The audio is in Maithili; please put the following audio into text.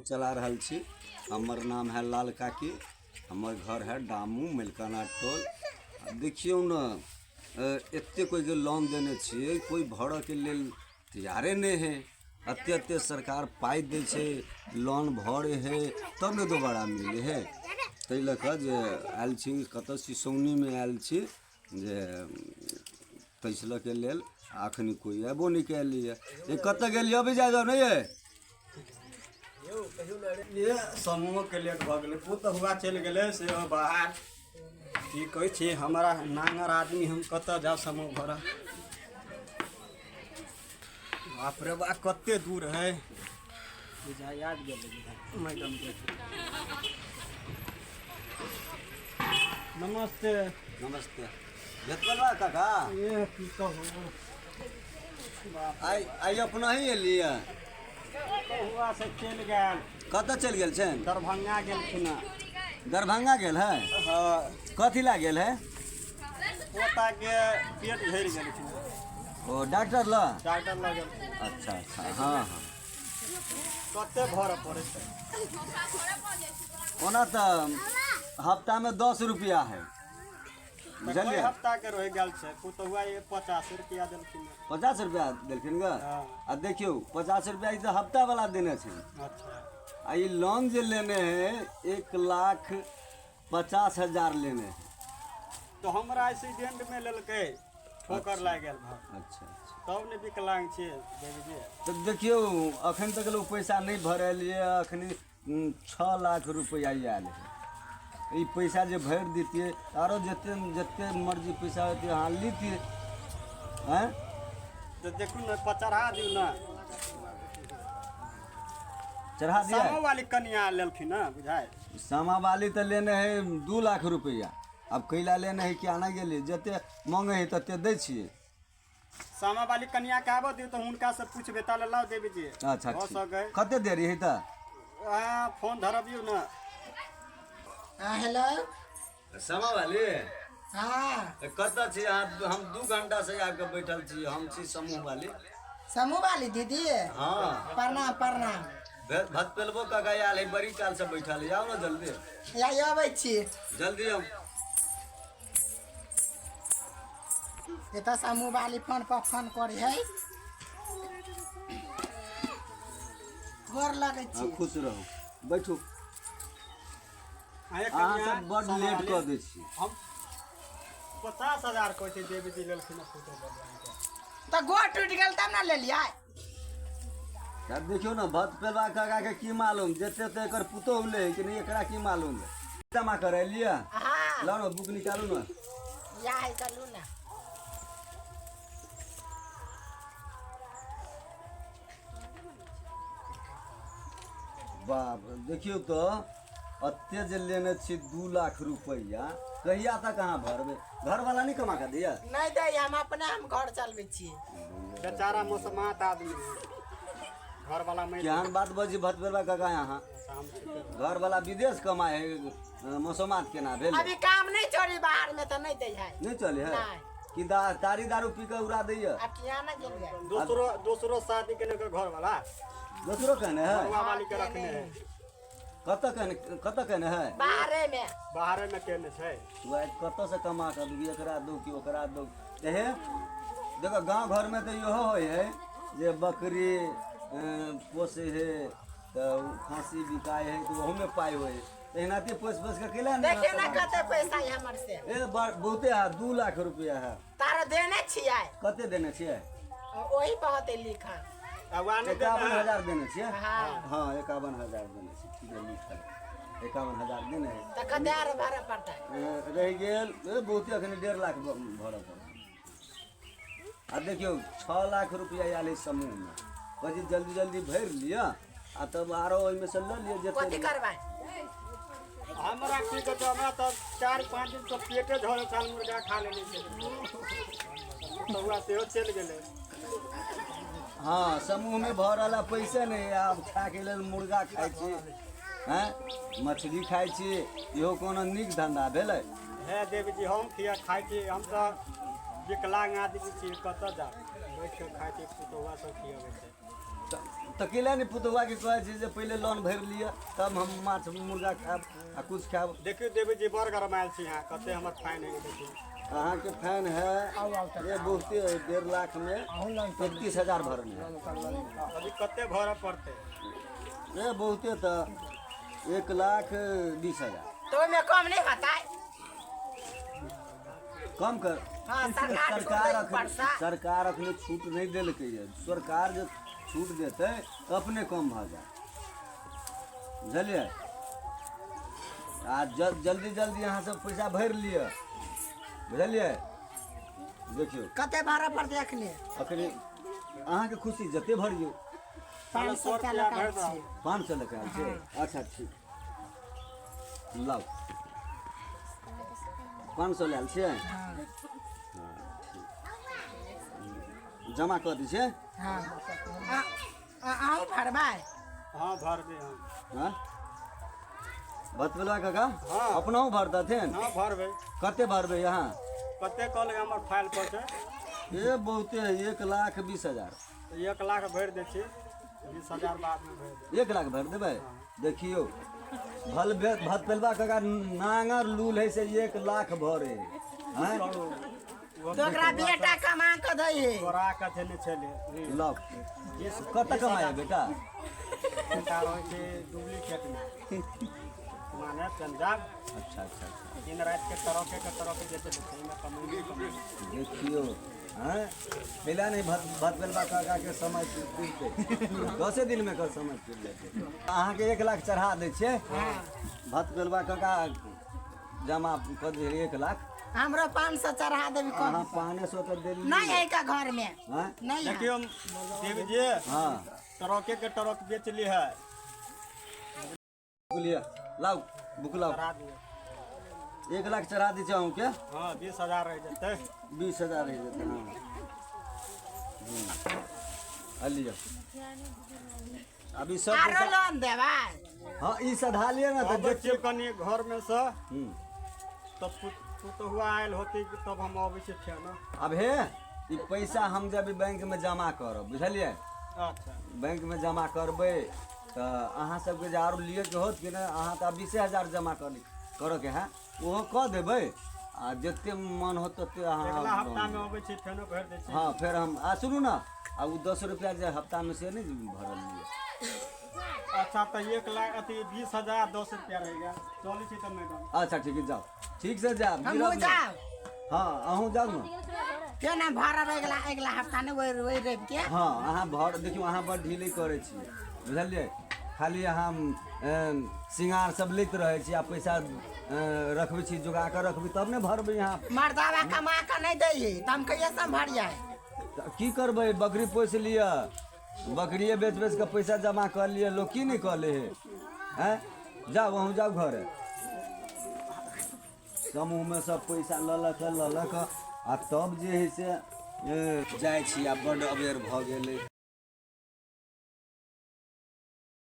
चला रहल छी। हमर नाम है लाल काकी, हमर घर है डामू मलिकाना टोल। आ देखियौ ने, एते कोइके लोन देने छियै, कोइ भरऽके लेल तैयारे नहि है। एते एते सरकार पाइ दै छै, लोन भरै है तब ने दोबारा मिलै है। ताहि लऽ कऽ जे आयल छी, कतऽ सिसौनीमे आयल छी जे पैसलके लेल। अखनी कोइ अयबो नहि कयलैए। ये कतऽ गेलियै? अभी जाय जाउ नहि ये। ये समूहके लेट भऽ गेलै, पुतहुआ चलि गेलै से बाहर। की कहै छी, हमरा नाङर आदमी, हम कतऽ जाउ समूह भरऽ? बाप रे बा, कते दूर है। बुझाइ आबि गेलै मैडमके। नमस्ते। नमस्ते भेटलवा काका। ए की कहू। आइ आइ अपना ही एलियै? कहुआ से चलि गेल। कतऽ चलि गेल छनि? दरभंगा गेलखिन हँ। दरभंगा गेल है? हँ। कथी ला गेल है? पोताके पेट झड़ि गेलखिन। ओ डॉक्टर ल डॉक्टर लग गेलखिन। अच्छा अच्छा, हँ हँ। कते भरऽ पड़ै छै? ओना तऽ हफ्तामे 10 रुपया है। तऽ बुझलियै? हफ्ताके रहि गेल छै। पुतहुआ ये 50 रुपया देलखिन हँ। 50 रुपया देलखिन ग? हँ। आ देखियौ, 50 रुपया ई तऽ हफ्ता वाला देने छै। अच्छा। आ ई लोन जे लेने है, 1,50,000 लेने है। तऽ हमरा एक्सीडेंटमे लेलकै, ठोकर लागि गेल भऽ। अच्छा अच्छा। तब ने विकलांग छियै देवी जी। तऽ देखियौ, अखन तक लोग पैसा नहि भरेलियै। अखनी 6 लाख रुपैआ आयल है। ई पैसा जे भरि दितियै, आरो जते जते मर्जी पैसा होतै अहाँ लितियै। आँय? तऽ देखू ने, पचढ़ा दियौ ने। चढ़ा दिया। सामो वाली कनिया लेलखिन हँ बुझाइ। सामा वाली तऽ लेने है 2 लाख रुपैआ। आब कैला लेने है कि आना गेलियै, जते मांगे है तते दै छियै। सामा वाली कनिया के आबऽ दियौ तऽ हुनका से पूछबै। ताले लाउ देवी जी। अच्छा। भऽ ठीक। सकै। कते देरी है तऽ? अहाँ फोन धरबियौ ने। हाँ, हेलो। सामा वाली। हाँ। कतऽ छी अहाँ? हम 2 घंटा से आबि कऽ बैठल छी। हम छी समूह वाली। समूह वाली दीदी? हाँ। प्रणाम प्रणाम। भतपेलबो काका आयल है, बड़ी काल से बैठल है। आउ ने जल्दी। या अबै छी। जल्दी आउ। एतऽ समूह वाली फोन पर फोन करी है। गोर लगै हाँ, छी। खुश रहू, बैठू। अहाँ अहाँ कनिया सब बड सामा लेट वाली, कऽ दै छी। हम 50,000 कहै छै, देवी जी लेलखिन हँ फोटो बनबाके। तऽ गोर टूटि गेल तब ने लेलियै। आब देखियौ ने, भतपेलवा काका के की मालूम, जते तऽ एकर पुतोहु ले है कि नहि, एकरा की मालूम है। जमा करेलियै? हाँ। लाउ ने, बुक निकालू ने। या है, चलू ने। बाप रे, देखियौ तऽ एते जे लेने छी 2 लाख रुपैआ, कहिया तक अहाँ भरबै? घरवाला नहि कमा कऽ दैया? नहि दै, हम अपने हम घर चलबै छी। बेचारा मोसमात आदमी है, घरवालाไม่ केहन बात बजी भतबेलवा काका अहाँ? शाम छिकै। घरवाला विदेश कमाए है, मौसमात केना भेल? अभी काम नहीं चोरी बाहर में तऽ नहि दै है। नहि चले है? नहि। कि तारी दारू पी कऽ उड़ा दैया? आब किया ना गेलियै। दोसरो दोसरो शादी केने के घरवाला। दोसरो कहने है? घरवा वाली के रखने है। कतऽ कहने, कतऽ कहने है? बाहरे में। बाहरे में केने छै। वएह कतऽ से कमा कऽ दू, एकरा दू कि ओकरा दू। एहे देखो, गाँव घरमे तऽ इहो होइ है जे बकरी पोसै है तऽ ओ खाँसी बिकाइ है तऽ ओहूमे पाइ होइ है। तऽ एनाहिते पोसि पोसि कऽ कैला ने। देखियौ ने कते पैसा है हमर से। ए बहुते है, 2 लाख रुपया है। तारा देने छियै। कते देने छियै? ओही पर होतै लिखल। अगुआ नहि 51 देने है। हजार देने छियै। हाँ। हाँ, 51,000 देने छियै। ठीक है, लिखल 51,000 देने है। तऽ कते आर भरऽ पड़तै? रहि गेल बहुते, अखन 1.5 लाख भरऽ पड़त। आ देखियौ, 6 लाख रुपया आयल है समूहमे। कहै छी जल्दी जल्दी भरि लिअ आ तब आरो ओहिमे से लऽ लिअ कथी जते। करबै? हमरा की कहै छै, हमरा तऽ 4-5 दिन से पेटे झड़ै छल, मुर्गा खा लेने छै। तहुआ सेहो चलि गेलै। हाँ, समूहमे भऽ रहल है पैसे नहि, आब खायके लेल मुर्गा खाइ छी, हैं मछली खाइ छी। इहो कोनो नीक धंधा भेलै? हे देवी जी, हम किया खाइ छी? हम तऽ विकलांग आदमी छी, कतऽ जाब? बैठ कऽ खाइ छी, पुतहुआ सब खियाबै छै। तऽ केला नहि पुतहुआके कहै छी जे पहिले लोन भरि लिअ तब हम माछ मुर्गा खायब आ किछु खायब। देखियौ देवी जी, बड़ गरमायल छी अहाँ, कते हमर फाइन है देखियौ। अहाँके फाइन है ये बहुते है, 1.5 लाख में 31,000 भरने है। अभी कते भरऽ पड़तै? ये बहुते तऽ 1,20,000। तो ओहिमे कम नहि होतै? कम कर। हाँ, सरकार छूट सरकार दै ऊपरसँ। सरकार अखने छूट नहि देलकै ये। सरकार जे छूट देतै तऽ अपने कम भऽ जायत, बुझलियै? आ जल्दी जल्दी अहाँ सब पैसा भरि लिअ, बुझलियै? देखियौ कते भरऽ पड़तै अखने? अखने अहाँके खुशी, जते भरियौ। 500 रुपया लऽ कऽ आयल छियै। 500 लऽ कऽ आयल छियै? अच्छा ठीक, लाउ। 500 लए आयल छियै? हाँ। ठीक, जमा कऽ दै छियै। हाँ, अहूँ भरबै? हाँ, भरबै हम। हाँ, बतबेलवा काका। हाँ। अपनहु भरतथिन? हाँ, भरबै। कते भरबै अहाँ? कते कहलकै हमर फाइल पर छै? ए बहुते है, 1,20,000। तऽ 1 लाख भरि दै छी, 20,000 बादमे भरि देब। 1 लाख भरि देबै? देखियौ भल भतपेलवा काका नांगर लूल है से 1 लाख भरे हैं। तो ओकरा बेटा कमा कऽ दै है। तोरा कथे नहि छलै। लाउ, कतऽ कमाए बेटा? बेटा रहै छै डुप्लीकेटमे, माने पंजाब। अच्छा अच्छा अच्छा। दिन राति के ट्रके के ट्रके जेते एहिमे कमेबे कमेबे। देखियौ हैं, पहला नहीं भतपेलवा काका के समय पुरतै 10 दिन में समय पुरि जेतै। अहाँके 1 लाख चढ़ा दै छियै। भतपेलवा काका जमा कऽ दे 1 लाख। हमरो 500 चढ़ा देबी कम। अहाँ 500 तऽ देलियै। नहीं है का घर में? हैं? नहीं है। देखियौ देवी जी, हाँ, ट्रके के ट्रक बेच ली है। बुक लिअ, लाउ बुक लाउ। चढ़ा दियौ। 1 लाख चढ़ा दै छै अहूँके। हाँ, 20,000 रहि जेतै। 20,000 रहि जेतै। हाँ, आ लिअ अभी सब आरो पैसा। लोन देबै? हाँ, ई सधा लिअ ने तऽ अबै देखियौ छियै कनि घरमे सँ। तब पुतहुआ आयल होतै तब हम अबै छियै फेर ने। अब हे ई पैसा हम जब बैंक में जमा करब, बुझलियै? अच्छा। बैंक में जमा करबै तऽ अहाँ सबके जे आरो लियके होत कि नहि, अहाँ तऽ 20,000 जमा करऽके है, ओहो कऽ देबै आ जते मन होत तते अहाँ अगिला लोन हफ्तामे लेबै। अबै छियै, फेनो भरि दै छियै। हाँ, फेर हम आ सुनू ने, आ ओ 10 रुपया जे हफ्तामे से नहि भरल लिअ। अच्छा, तऽ 1 लाख अथी 20,000 10 रुपया रहि गेल। चलै छी तऽ मैडम। अच्छा ठीक है, जाउ, ठीक से जायब। हमहूँ गिरब नहि। जाउ? हाँ, अहूँ जाउ ने। केना भरब अगिला अगिला हफ्ता ने ओहि ओहि रवि के? हाँ, अहाँ भर देखियौ, अहाँ बड़ ढीले करै छियै, बुझलियै? खाली अहाँ सिंगार सब लैत रहै छी आ पैसा रखबै छी, जोगा कऽ रखबै तब ने भरबै अहाँ। मर्दावा कमा कऽ नहि दै है तऽ हम कहिया से भरियै? तऽ की करबै, बकरी पोसि लिअ, बकरिए बेच बेच कऽ पैसा जमा कऽ लिअ। लोक की नहि कऽ लै है? आँय, जाउ, अहूँ जाउ घरे। समूहमे सब पैसा लऽ लऽ कऽ आ तब जे है से जाइ छी। आ बड्ड अबेर भऽ गेलै।